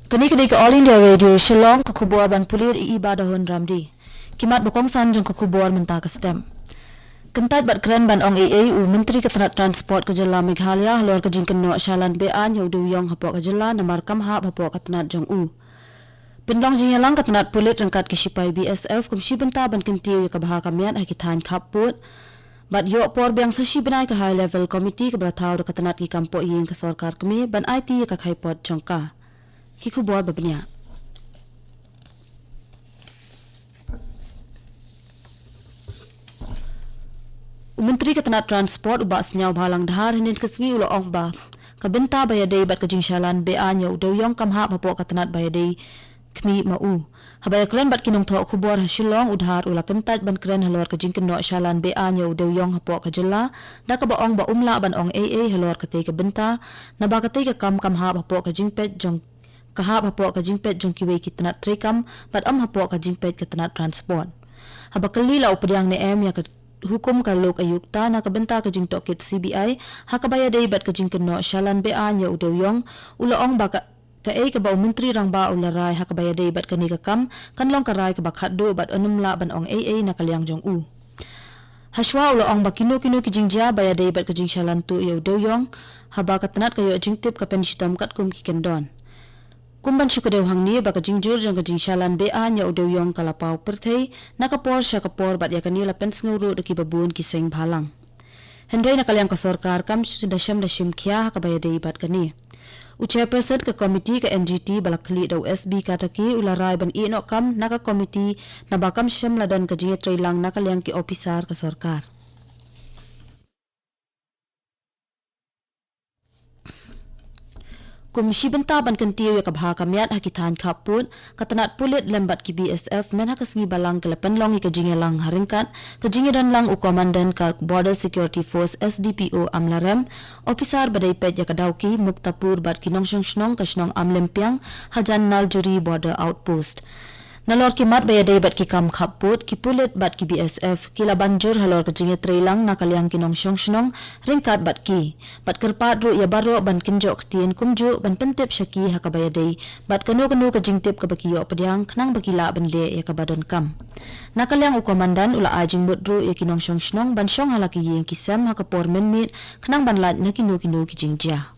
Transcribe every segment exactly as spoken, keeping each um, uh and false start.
Kane ka dei ka All India Radio Shillong, ka khubor ban pule da i Iba Dahun Ramdi. Ki mat ba kongsan jong ka khubor mynta ka step. Kyntait bad kren ban ong ei ei u Myntri ka tnat Transport ka jylla Meghalaya halor ka jingkynnoh shalan be-aiñ ïa u dewïong hapoh ka jylla namar kam hap hapoh ka tnat jong u. Pynlong jingïalang ka tnat pulit ryngkat ki shipai B S F kum shi bynta ban kyntiew ïa ka bha ka miat ha ki thaiñ khappud. Bad ïoh por biang sa shi bnai ka High Level Committee kaba la thaw da ka tnat ki kam pohïing ka sorkar kmie ban aiti ïa ka khaipot jong ka. Ki khubor ba bniah. U Myntri ka tnat Transport u Bah Sniawbhalang Dhar hynnin ka sngi u la ong ba ka bynta ba ïadei bad ka jingshalan be-aiñ ïa u dewïong kam hap hapoh ka tnat ba ïadei khmih ma u. Haba ïakren bad ki nongthoh khubor ha Shillong, u Dhar u la kyntait ban kren halor ka jingkynnoh shalan be-aiñ ïa u dewïong hapoh ka jylla, da kaba ong ba um lah ban ong ei ei halor katei ka bynta, naba katei ka kam kam hap hapoh ka jingpeit jong ka hap hapoh ka jingpeit jong kiwei ki tnat treikam bad ym hapoh ka jingpeit ka tnat Transport. Haba kylli la u pdiang ne em ïa ka hukum ka lok ayukta na ka bynta ka jingtohkit C B I ha kaba ïadei bad ka jingkynnoh shalan be-aiñ ïa u dewïong, u la ong ba ka kaei kaba u Myntri Rangbah u la rai ha kaba ïadei bad kane ka kam kan long ka rai kaba khatduh bad un ym lah ban ong ei ei na ka liang jong u. Hashwa u la ong ba kino kino ki jingjia ba ïadei bad ka jingshalan tuh ïa u dewïong haba ka tnat ka ïoh jingtip ka pynshitom katkum ki kyndon. Kum ban shu kdew hangne ba ka jingjur jong ka jingshalan be-aiñ ïa u dewïong ka la paw pyrthei na ka por sha ka por bad ïa kane la pynsngew ruh da kiba bun ki seng bhalang. Hynrei na ka liang ka sorkar kam shu da shem da shim khia ha kaba ïadei bad kane. U chairperson ka komiti ka N G T ba la khlieh da u S B Katake u la rai ban ïeh noh kam na ka komiti naba kam shym la don ka jingïatreilang na ka liang ki ophisar ka sorkar. Kum shi bynta ban kyntiew ïa ka bha ka miat ha ki thaiñ khappud, ka tnat pulit lem bad ki B S F mynha ka sngi Balang ka la pynlong ïa ka jingïalang ha ryngkat ka jingïadonlang u Commandant ka Border Security Force S D P O Amlarem, ophisar ba dei peit ïa ka Dawki, Muktapur bad ki nongshong shnong ka shnong Amlympiang hajan Naljuri Border Outpost. Nalor ki mat ba ïadei bad ki kam khappud, ki pulit bad ki B S F ki la ban jur halor ka jingïatreilang na ka liang ki nongshong shnong ryngkat bad ki. Bad kyrpad ruh ïa baroh ban kynjoh ktien kumjuh ban pyntip sha ki ha kaba ïadei bad kano kano ka jingtip kaba ki ïoh pdiang khnang ba ki lah ban leh ïa kaba donkam. Na ka liang u Commandant u la ai jingmut ruh ïa ki nongshong shnong ban shong ha la ki ïing ki sem ha ka por mynmiet khnang ban lait na kino kino ki jingjia.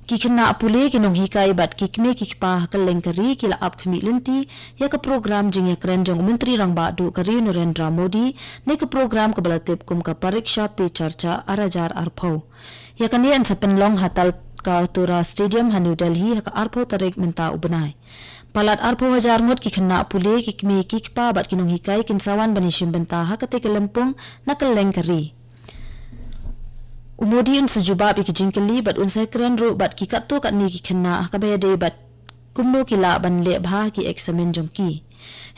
Ki khynnah pule, ki nonghikai bad ki kmie ki kpa ha kylleng ka ri ki la ap khmih lynti ïa ka program jingïakren jong u Myntri Rangbah Duh ka ri u Narendra Modi, ne ka program kaba la tip kum ka Pariksha Pe Charcha ar hajar arphew. Ïa kane yn sa pynlong ha Talkatora Stadium ha New Delhi ha ka arphew tarik mynta u bnai. Palat arphew hajar ngut ki khynnah pule, ki kmie ki kpa bad ki nonghikai kin sa wan ban ïashim bynta ha katei ka lympung na kylleng ka ri. U Modi un sa jubab ïa ki jingkylli bad un sa ïakren ruh bad ki katto katne ki khynnah ha kaba ïadei bad kumno ki lah ban leh bha ha ki eksamin jong ki.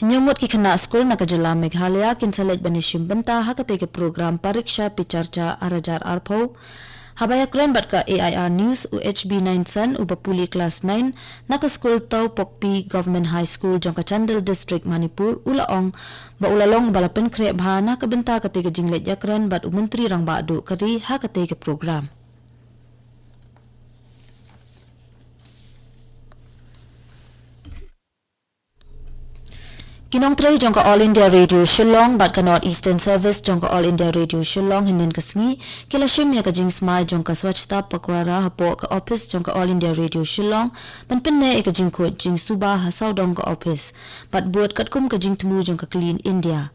Hynñiew ngut ki khynnah skul na ka jylla Meghalaya kin sa leit ban ïashim bynta ha katei ka program Pariksha Pe Charcha ar hajar arphew. Haba ïakren bad ka A I R News, u H B Nainson uba pule klas nine na ka skul Tawpokpi Government High School jong ka Chandel District, Manipur, u la ong ba u la long uba la pynkhreh bha na ka bynta katei ka jingleit ïakren bad u Myntri Rangbah Duh ka ri ha katei ka program. Ki nongtrei jong ka All India Radio Shillong bad ka North Eastern Service jong ka All India Radio Shillong hynnin ka sngi ki la shim ïa ka jingsmai jong ka Swachhata Pakhwara hapoh ka ophis jong ka All India Radio Shillong ban pynneh ïa ka jingkhuid jingsuba ha sawdong ka ophis bad bud katkum ka jingthmu jong ka Clean India.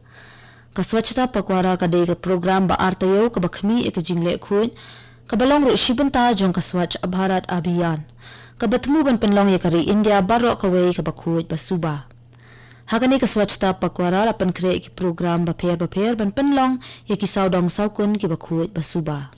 Ka Swachhata Pakhwara ka dei ka program ba ar taïew kaba khmih ïa ka jingleh khuid, kaba long ruh shi bynta jong ka Swachh Bharat Abhiyan, kaba thmu ban pynlong ïa ka ri India baroh kawei kaba khuid ba suba. Ha kane ka Swachhata Pakhwara la pynkhreh ïa ki program bapher bapher ban pynlong ïa ki sawdong sawkun kiba khuid ba suba.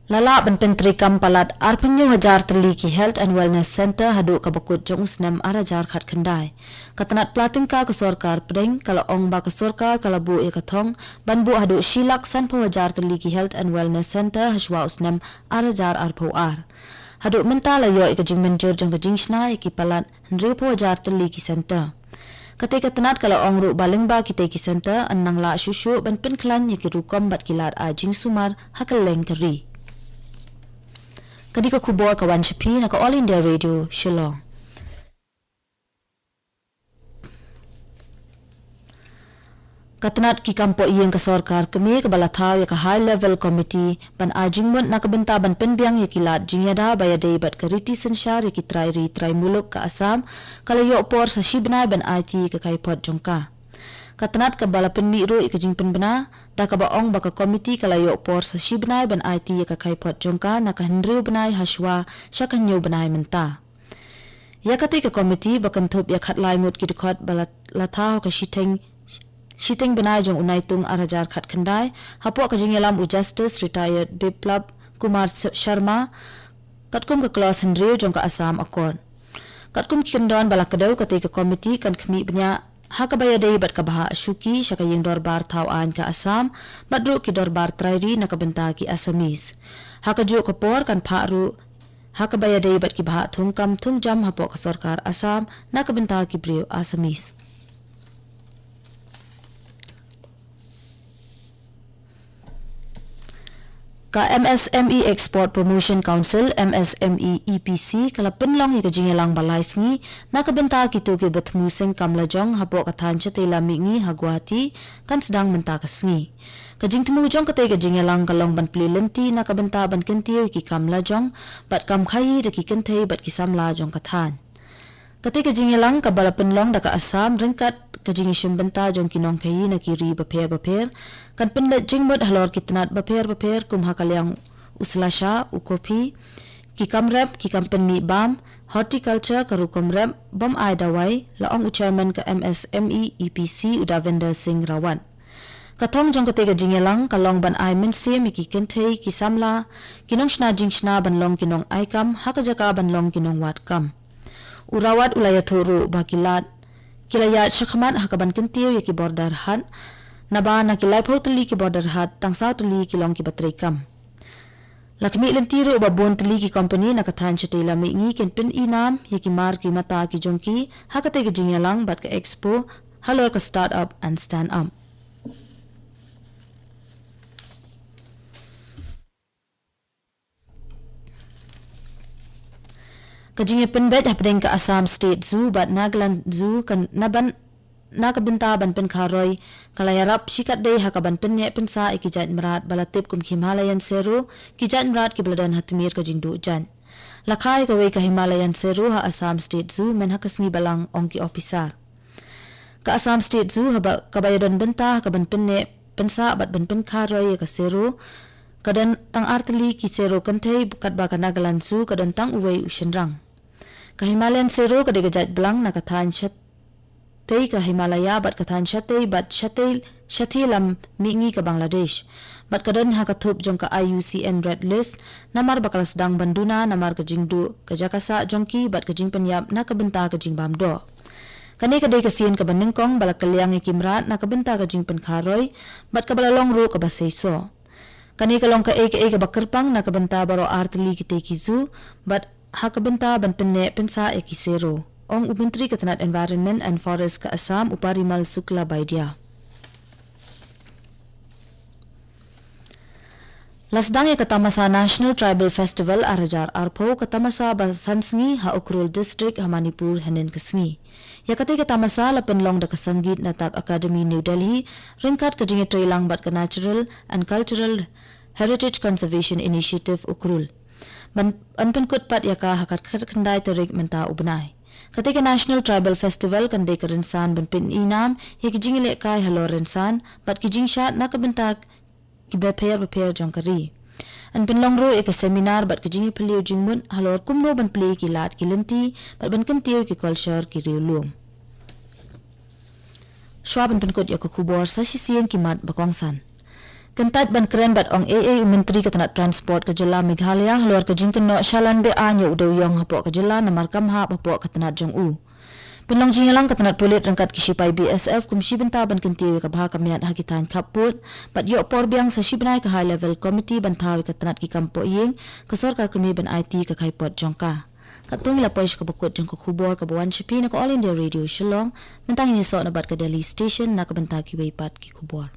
La lah ban pyntreikam palat arphew hynñiew hajar tylli ki Health and Wellness Centre haduh kaba kut jong u snem ar hajar khatkhyndai. Ka tnat pla tyngka ka sorkar pdeng ka la ong ba ka sorkar ka la buh ïa ka thong ban buh haduh shi lak sanphew hajar tylli ki Health and Wellness Centre hashwa u snem ar hajar arphew ar. Haduh mynta la ïoh ïa ka jingmynjur jong ka jingshna ïa ki palat hynriewphew hajar tylli ki centre. Katei ka tnat ka la ong ruh ba lyngba kitei ki centre yn nang lah shuh shuh ban pynkhlaiñ ïa ki rukom bad ki lad ai jingsumar ha kylleng ka ri. Ka dei ka khubor ka wan sha phi na ka All India Radio Shillong. Ka tnat ki kam poh ïing ka sorkar kmie kaba la thaw ïa ka High Level Committee ban ai jingmut na ka bynta ban pynbiang ïa ki lad jingïada ba ïadei bad ka riti synshar ïa ki trai ri trai muluk ka Assam, ka la ïoh por sa shi bnai ban aiti ïa ka kaiphod jong ka. Ka tnat kaba la pynmih ruh ïa ka jingpynbna da kaba ong ba ka komiti ka la ïoh por sa shi bnai ban aiti ïa ka kaiphod jong ka na ka hynriew bnai ha shwa sha ka hynñiew bnai mynta. Ïa katei ka komiti ba kynthup ïa khatlai ngut ki dkhot ba la, la thaw ha ka shiteng, shiteng bnai jong u Naitung ar hajar khatkhyndai hapoh ka jingïalam u Justice Retired Biplab Kumar Sh-, Sharma, katkum ka clause hynriew jong ka Assam Accord. Katkum ki kyndon ba la kdew, katei ka komiti kan khmih bniah ha kaba ïadei bad ka bhah shuki sha ka ïing dorbar thaw aiñ ka Assam bad ruh ki dorbar trai ri na ka bynta ki Assamese. Ha kajuh ka por kan phah ruh ha kaba ïadei bad ki bhah thungkam thungjam hapoh ka sorkar Assam na ka bynta ki briew Assamese. Ka M S M E Export Promotion Council, M S M E E P C, ka la pynlong ïa ka jingïalang ba lai sngi na ka bynta kito kiba thmu seng kam lajong hapoh ka thaiñ shatei lam mihngi ha Guwahati, kan sdang mynta ka sngi. Ka jingthmu jong katei ka jingïalang ka long ban plie lynti na ka bynta ban kyntiew ïa ki kam lajong bad kam khaïi da ki kynthei bad ki samla jong ka thaiñ. Katei ka jingïalang kaba la pynlong da ka Assam ryngkat ka jingïashim bynta jong ki nongkhaïi na ki ri bapher bapher kan pynleit jingmut halor ki tnat bapher bapher kum ha ka liang u slasha, u kopi, ki kam rep, ki kam pynmih bam, horticulture, ka rukom rep bym ai dawai, la ong u chairman ka M S M E E P C, u Davinder Singh Rawat. Ka thong jong katei ka jingïalang ka long ban ai mynsiem ïa ki kynthei, ki samla, ki nongshna jingshna ban long ki nongai kam ha ka jaka ban long ki nongwad kam. U Rawat u la ïathuh ruh ba ki lad ki la ïaid shakhmat ha kaban kyntiew ïa ki border haat, naba na ki laiphew tylli ki border haat tang saw tylli ki long kiba trei kam. La khmih lynti ruh ba bun tylli ki kompani na ka thaiñ shatei lam mihngi kin pyni nam ïa ki mar ki mata ki jong ki ha katei ka jingïalang bad ka expo halor ka Start Up and Stand Up. Ka jingïapynbeit hapdeng ka Assam State Zoo bad Nagaland Zoo kan na ban, na ka bynta ban pynkha roi ka la ïarap shikatdei ha kaban pynneh pynsah ïa ki jait mrad ba la tip kum ki Himalayan Sero, ki jait mrad kiba la don ha tmier ka jingduh jait. La kha ïa kawei ka Himalayan Sero ha Assam State Zoo myn ha ka sngi Balang, ong ki ophisar. Ka Assam State Zoo haba, kaba ïadon bynta ha kaban pynneh pynsah bad ban pynkha roi ïa ka sero, ka don tang ar tylli ki sero kynthei, katba ka Nagaland Zoo ka don tang uwei u shynrang. Ka Himalayan Sero ka dei ka jait blang na ka thaiñ shatei ka Himalaya bad ka thaiñ shatei bad shatei, shathie lam mihngi ka Bangladesh. Bad ka don ha ka thup jong ka I U C N Red List namar ba ka la sdang ban duna namar ka jingduh ka jaka sah jong ki bad ka jingpynïap na ka bynta ka jingbam doh. Kane ka dei ka sien kaba nyngkong ba la kylliang ïa ki mrad na ka bynta ka jingpynkha roi bad kaba la long ruh kaba seisoh. Kane ka long kaei kaei kaba kyrpang na ka bynta baroh ar tylli kitei ki zoo bad ha ka bynta ban pynneh pynsah ïa ki sero, ong u Myntri ka tnat Environment and Forest ka Assam, u Parimal Suklabaidya. La sdang ïa ka tamasa National Tribal Festival ar hajar arphew, ka tamasa ba san sngi ha Ukhrul District ha Manipur hynnin ka sngi. Ïa katei ka tamasa la pynlong da ka Sangeet Natak Akademi New Delhi ryngkat ka jingïatreilang bad ka Natural and Cultural Heritage Conservation Initiative Ukhrul. Ban, ban pynkut pat ïa ka ha ka khatkhyndai tarik mynta u bnai. Katei ka National Tribal Festival kan dei ka rynsan ban pyni nam ïa ki jingïalehkai halor rynsan bad ki jingshad na ka bynta kiba pher bapher jong ka ri. Yn pynlong ruh ïa ka seminar bad ka jingïaphylliew jingmut halor kumno ban plie ki lad ki lynti bad ban kyntiew ki kolshor ki riewlum. Shuwa ban pynkut ïa ka khubor, sa shisien ki mat ba kongsan. Kyntait ban kren bad ong eiei u Myntri ka tnat Transport ka jylla Meghalaya halor ka jingkynnoh shalan be-aiñ ïa u dewïong hapoh ka jylla namar kam hap hapoh ka tnat jong u. Pynlong jingïalang ka tnat pulit ryngkat ki shipai B S F kum shi bynta ban kyntiew ïa ka bha ka miat ha ki thaiñ khappud bad ïoh por biang sa shi bnai ka High Level Committee ban thaw ïa ka tnat ki kam poh ïing ka sorkar kmie ban aiti ïa ka khaipod jong ka. Katto ngi la poi sha kaba kut jong ka khubor kaba wan sha phi na ka All India Radio Shillong. Mynta ngin ïasoh na bad ka Delhi Station na ka bynta kiwei pat ki khubor.